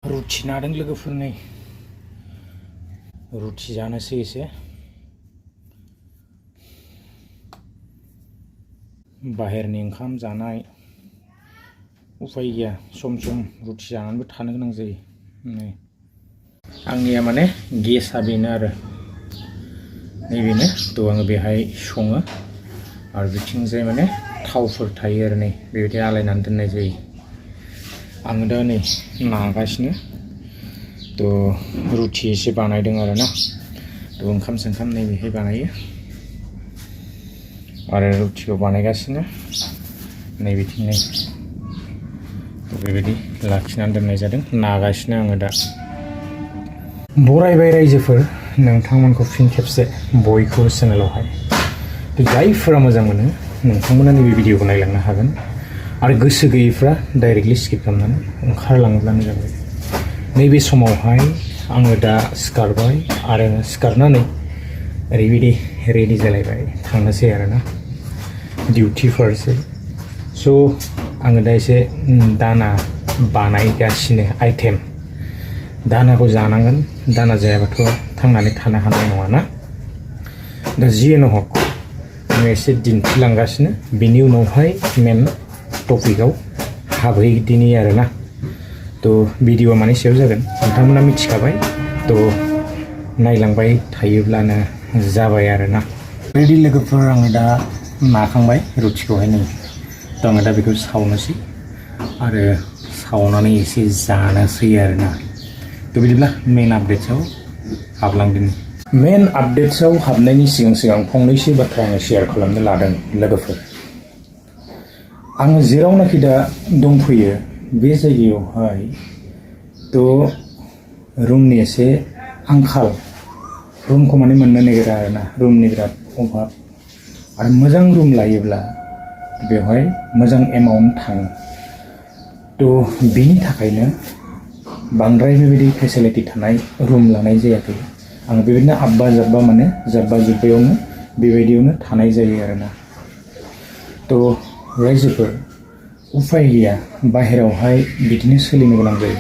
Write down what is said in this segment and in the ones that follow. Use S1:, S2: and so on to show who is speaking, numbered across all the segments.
S1: रुटि नादों लोगोफोरनि रुटि जानोसै एसे बाहेरनि ओंखाम जानाय उफाय गैया सम सम रुटि जानानैबो थानो गोनां जायो नै आंनिया माने गेसआ बेनो आरो नैबेनो थ' आङो बेहाय सङो आरो बिथिंजाय माने थावफोर थायो आरो नै बेबायदि आलायनानै दोननाय जायो आङो दा नै नागासिनो थ' रुटि एसे बानायदों आरो ना थ' ओंखाम सोंखाम नै बेहाय बानायो आरो रुटिखौ बानायगासिनो नै बिथिंजाय थ' बेबायदि लाखिनानै दोननाय जादों नागासिनो आङो दा बरायबाय रायजोफोर नोंथांमोनखौ फिन खेबसे बयखौबो चेनेलावहाय जायफोरा मोजां मोनो नोंथांमोना नैबे भिडिअखौ नायलांनो हागोन आरो गोसो गैयैफ्रा डाइरेक्टलि स्किप खालामनानै ओंखारलाङोब्लानो जाबाय नैबे समावहाय आङो दा सिखारबाय आरो सिखारनानै ओरैबायदि रेडि जालायबाय थांनोसै आरोना डिउटि फारसे स' आङो दा एसे दाना बानायगासिनो आइटेम दानाखौ जानांगोन दाना जायाबाथ' थांनानै थानो हानाय नङाना दा जियानो हक आङो एसे दिन्थिलांगासिनो बिनि उनावहाय मेन टपिकआव हाबहैदिनि आरोना थ' भिडिअआ मानि सायाव जागोन नोंथांमोना मिथिखाबाय थ' नायलांबाय थायोब्लानो जाबाय आरोना रेडि लोगोफोर आङो दा नाखांबाय रुटिखौहाय नै थ' आङो दा बेखौ सावनोसै आरो सावनानै एसे जानोसै आरोना थ' बिदिब्ला मेन आपडेट्सआव हाबलांदिनि मेन आपडेट्सआव हाबनायनि सिगां फंनैसो बाथ्रा आङो शेयार खालामनो लादों लोगोफोर आङो जेरावनाखि दा दंफैयो बे जायगायावहाय थ' रुमनि एसे आंखाल रुमखौ माने मोननो नागिरा आरोना रुमनि बिराद अभाब आरो मोजां रुम लायोब्ला बेवहाय मोजां एमाउन्ट थाङो थ' बेनि थाखायनो बांद्राय बेबायदि फेसिलिटि थानाय रुम लानाय जायाखै आं बेबायदिनो आब्बा जाब्बा माने जाब्बा जुब्बायावनो बेबायदियावनो थानाय जायो आरोना थ' रायजोफोर उफाय गैया बाहेरावहाय बिदिनो सोलिनो गोनां जायो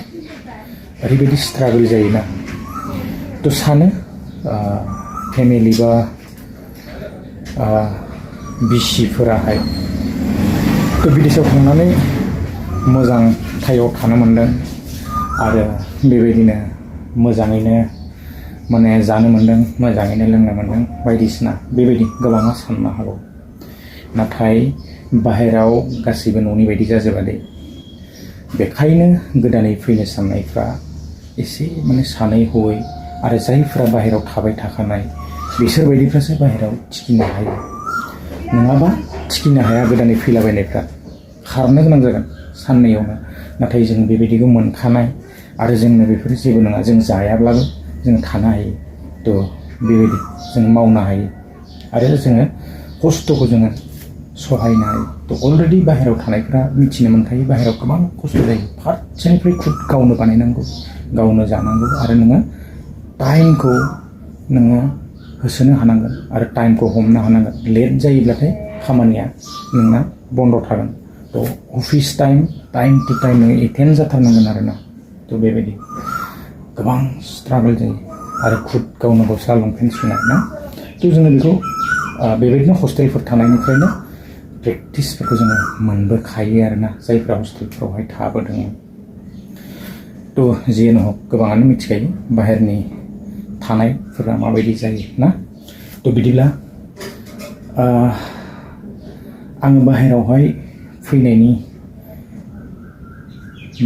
S1: ओरैबायदि स्ट्रागल जायोना थ' सानो फेमिलि बा बिसिफोराहाय थ' बिदेशआव थांनानै मोजां थायाव थानो मोनदों आरो बेबायदिनो मोजाङैनो माने जानो मोनदों मोजाङैनो लोंनो मोनदों बायदिसिना बेबायदि गोबाङा साननो हागौ नाथाय बाहेराव गासैबो न'नि बायदि जाजोबादे बेखायनो गोदानै फैनो साननायफ्रा एसे माने सानै हयै आरो जायफ्रा बाहेराव थाबाय थाखानाय बिसोरबायदिफ्रासो बाहेराव थिखिनो हायो नङाबा थिखिनो हाया गोदानै फैलाबायनायफ्रा खारनो गोनां जागोन साननैयावनो नाथाय जों बेबायदिखौ मोनखानाय आरो जोंनो बेफोर जेबो नङा जों जायाब्लाबो जों थानो हायो थ' बेबायदि जों मावनो हायो आरो जोङो खस्थ'खौ जोङो सहायनो हायो थ' अलरेडि बाहेरायाव थानायफ्रा मिथिनो मोनखायो बाहेरायाव गोबां खस्थ' जायो फारसेनिफ्राय खुद गावनो बानायनांगौ गावनो जानांगौ आरो नोङो टाइमखौ नोङो होसोनो हानांगोन आरो टाइमखौ हमनो हानांगोन लेट जायोब्लाथाय खामानिया नोंना बन्द थागोन थ' अफिस टाइम टु टाइम नोङो एटेन्ड जाथारनांगोन आरोना थ' बेबायदि गोबां स्ट्रागल जायो आरो खुद गावनो गस्ला लंपेन्ट सुनाय ना थ' जोङो बेखौ बेबायदिनो हस्टेलफोर थानायनिफ्रायनो प्रेक्टिसफोरखौ जोङो मोनबोखायो आरोना जायफ्रा हस्टेलफ्रावहाय थाबोदोंमोन थ' जियानो हक गोबाङानो मिथिखायो बाहेरनि थानायफोरा माबायदि जायो ना थ' बिदिब्ला आङो बाहेरावहाय फैनायनि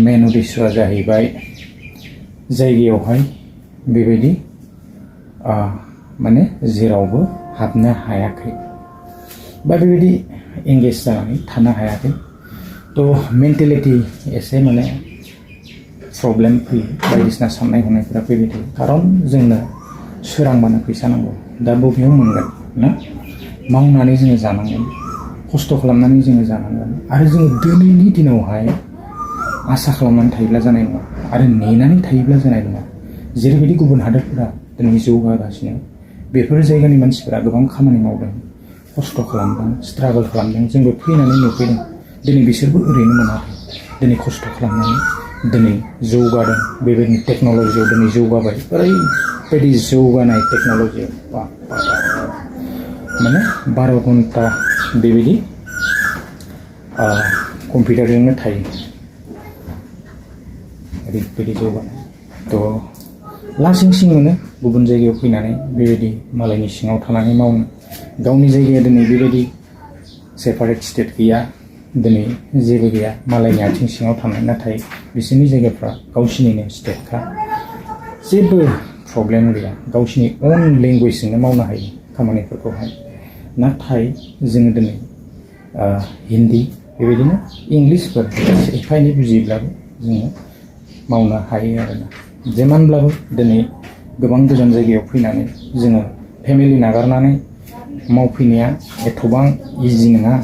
S1: मेन उद्देश्यआ जाहैबाय जायगायावहाय बेबायदि माने जेरावबो हाबनो हायाखै बा बेबायदि एंगेज जानानै थानो हायाखै थ' मेन्टेलिटि एसे माने प्रब्लेम फैयो बायदिसिना साननाय हनायफोरा फैबाय थायो खारन जोंनो सोरांबानो फैसा नांगौ दा बबेयाव मोनगोन ना मावनानै जोङो जानांगोन खस्थ' खालामनानै जोङो जानांगोन आरो जोङो दिनैनि दिनावहाय आसा खालामनानै थायोब्ला जानाय नङा आरो नेनानै थायोब्ला जानाय नङा जेरैबायदि गुबुन हादोरफोरा दिनै जौगागासिनो बेफोर जायगानि मानसिफोरा गोबां खामानि मावदों खस्थ' खालामदों स्ट्रागल खालामदों जोंबो फैनानै नुफैदों दिनै बिसोरबो ओरैनो मोनाखै दिनै खस्थ' खालामनानै दिनै जौगादों बेबायदिनो टेक्न'लजियाव दिनै जौगाबाय ओरैबायदि जौगानाय टेक्न'लजियाव माने 12 घन्टा बेबायदि कम्पिउटारजोंनो थायो ओरैबायदि जौगानाय थ' लासिंसिं मोनो गुबुन जायगायाव फैनानै बेबायदि मालायनि सिङाव थानानै मावनो गावनि जायगाया दिनै बेबायदि सेपारेट स्टेट गैया दिनै जेबो गैया मालायनि आथिं सिङाव थानाय नाथाय बिसोरनि जायगाफ्रा गावसिनिनो स्टेटखा जेबो प्रब्लेम गैया गावसिनि अन लेंगुवेजजोंनो मावनो हायो खामानिफोरखौहाय नाथाय जोङो दिनै हिन्दी बेबायदिनो इंलिसफोर एफा एनै बुजियोब्लाबो जोङो मावनो हायो आरोना जेमानब्लाबो दिनै गोबां गोजान जायगायाव फैनानै जोङो फेमिलि नागारनानै मावफैनाया एथबां इजि नङा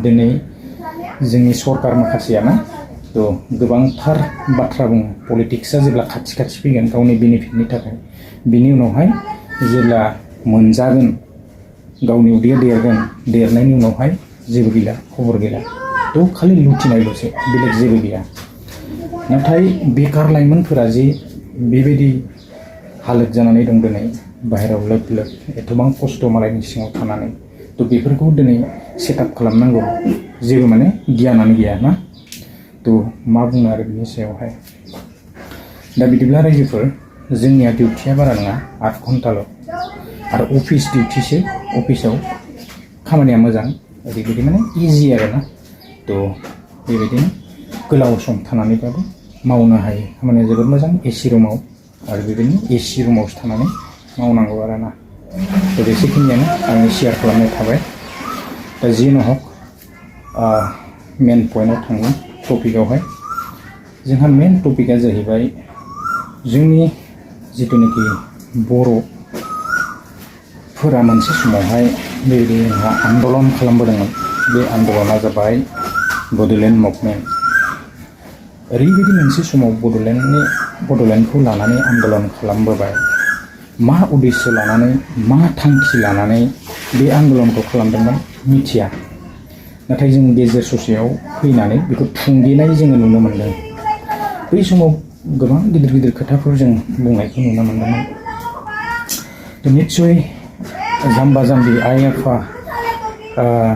S1: दिनै जोंनि सरकार माखासेयाना थ' गोबांथार बाथ्रा बुङो पलिटिक्सआ जेब्ला खाथि खाथि फैगोन गावनि बेनिफिटनि थाखाय बिनि उनावहाय जेब्ला मोनजागोन गावनि उदैया देरगोन देरनायनि उनावहाय जेबो गैला खबर गैला थ' खालि लुथिनायल'सो बेलेग जेबो गैया नाथाय बेकार लाइमोनफोरा जे बेबायदि हालोद जानानै दं दिनै बाहेरायाव लोब लोब एथबां खस्थ' मालायनि सिङाव थानानै थ' बेफोरखौ दिनै सेटआप खालामनांगौ जेबो माने गियानानो गैया ना थ' मा बुंनो आरो बिनि सायावहाय दा बिदिब्ला रायजोफोर जोंनिया डिउटिया बारा नङा 8 घन्टाल' आरो अफिस डिउटिसो अफिसाव खामानिया मोजां ओरैबायदि माने इजि आरोना थ' बेबायदिनो गोलाव सम थानानैबाबो मावनो हायो खामानिया जोबोद मोजां एसि रुमाव आरो बेबायदिनो एसि रुमावसो थानानै मावनांगौ आरोना थ' बेसेखिनियानो आंनि शेयार खालामनाय थाबाय दा जियानो हक मेन पइन्टआव थांगोन टपिकआवहाय जोंहा मेन टपिकआ जाहैबाय जोंनि जिथुनाखि बर'फोरा मोनसे समावहाय बेबायदि जोंहा आन्दलन खालामबोदोंमोन बे आन्दलना जाबाय बड'लेण्ड मुभमेन्ट ओरैबायदि मोनसे समाव बड'लेण्डखौ लानानै आन्दलन खालामबोबाय मा उद्देश्य लानानै मा थांखि लानानै बे आन्दलनखौ खालामदोंमोन मिथिया नाथाय जों गेजेर ससेयाव फैनानै बेखौ थुंगेनाय जोङो नुनो मोन्दों बै समाव गोबां गिदिर गिदिर खोथाफोर जों बुंनायखौ नुनो मोन्दोंमोन थ' निस्सय जाम्बा जाम्बि आइ आफा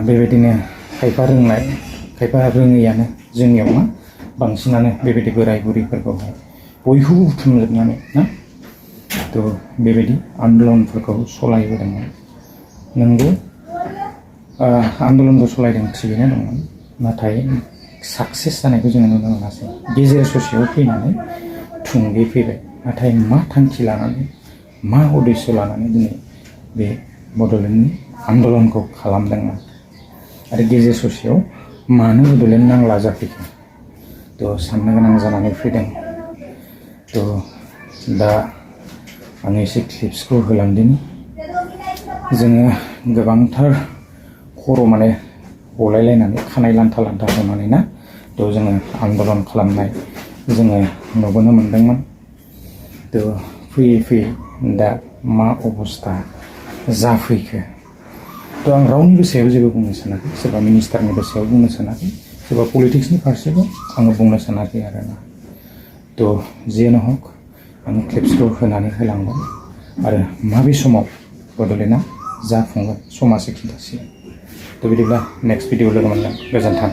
S1: बेबायदिनो खायफा रोंनाय खायफा रोङैयानो जोंनियाव मा बांसिनानो बेबायदि बोराय बुरैफोरखौहाय बयखौबो बुथुमजोबनानै ना थ' बेबायदि आन्दलनफोरखौ सलायबोदोंमोन नंगौ आन्दलनखौ सलायदों थिगैनो दंमोन नाथाय साक्सेस जानायखौ जोङो नुनो मोनासै गेजेर ससेयाव फैनानै थुंगेफैबाय नाथाय मा थांखि लानानै मा उद्देश्य लानानै दिनै बे बड'लेण्डनि आन्दलनखौ खालामदोंमोन आरो गेजेर ससेयाव मानो बड'लेण्ड नांला जाफैखो थ' साननो गोनां जानानै फैदों थ' दा आं एसे क्लिप्सखौ होलांदिनि जोङो गोबांथार खर' माने गलायलायनानै खानाय लान्था लान्था होनानै ना थ' जोङो आन्दलन खालामनाय जोङो नुबोनो मोन्दोंमोन थ' फैयै फैयै दा मा अबस्था जाफैखो थ' आं रावनिबो सायाव जेबो बुंनो सानाखै सोरबा मिनिस्टारनिबो सायाव बुंनो सानाखै सोरबा पलिटिक्सनि फारसेबो आङो बुंनो सानाखै आरोना थ' जियानो हक आं क्लिप्सखौ होनानै होलांबाय आरो माबे समाव बड'लेण्डआ जाफुंगोन समासो खिन्थासिगोन थ' बिदिब्ला नेक्स्ट भिडिअ लोगो मोनगोन गोजोन्थों